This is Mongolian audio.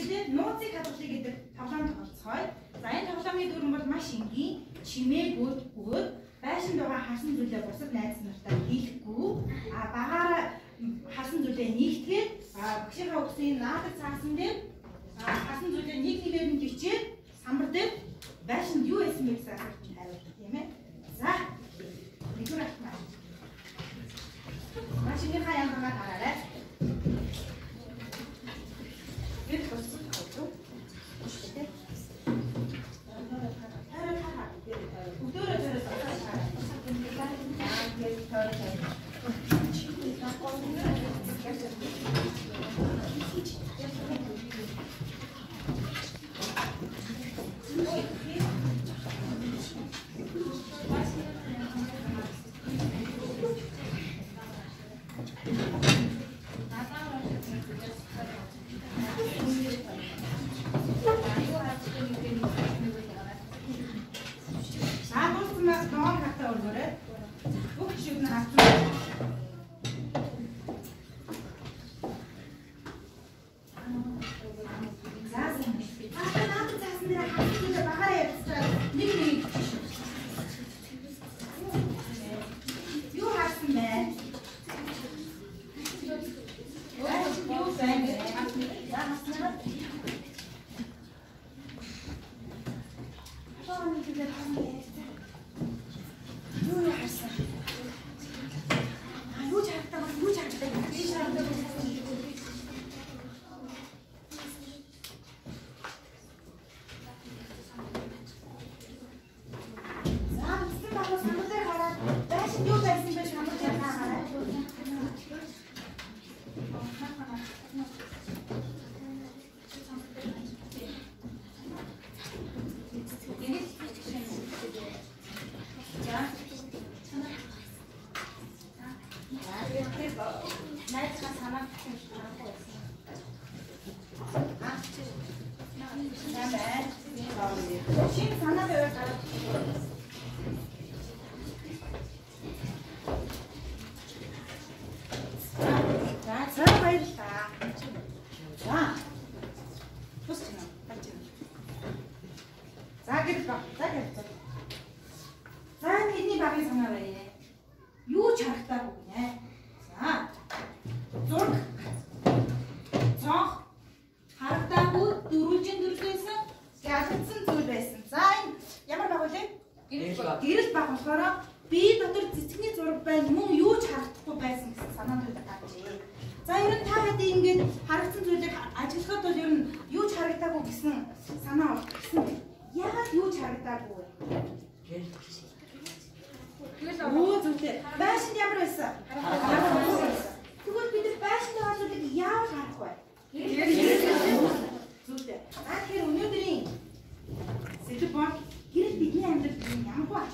Хичээлдээ нууцыг хадгалъя гэдэг тоглоом тоглолцгоё. За энэ тоглоомын дүрэм бол маш энгийн, чимээгүй бөгөөд байшинд байгаа харсан зүйлээ бусад найз нартай хэлэхгүй, а багаараа харсан зүйлээ нэгтгээд багшийнхаа өгсөн наадаг цаасан дээр харсан зүйлээ нэг нэгээр нь бичээд самбар дээр байшинд юу байсан бэ гэсэн асуултанд хариулах тийм ээ. За нэгдүгээр ахмаа. Машиныхаа янзгаа хараарай. Тэр босгох хавж. Бүгдөө төрөөс Зүү. За тэгэхээр өнөөдрийн сэдэв бол гэрэл бидний амьдралд ямар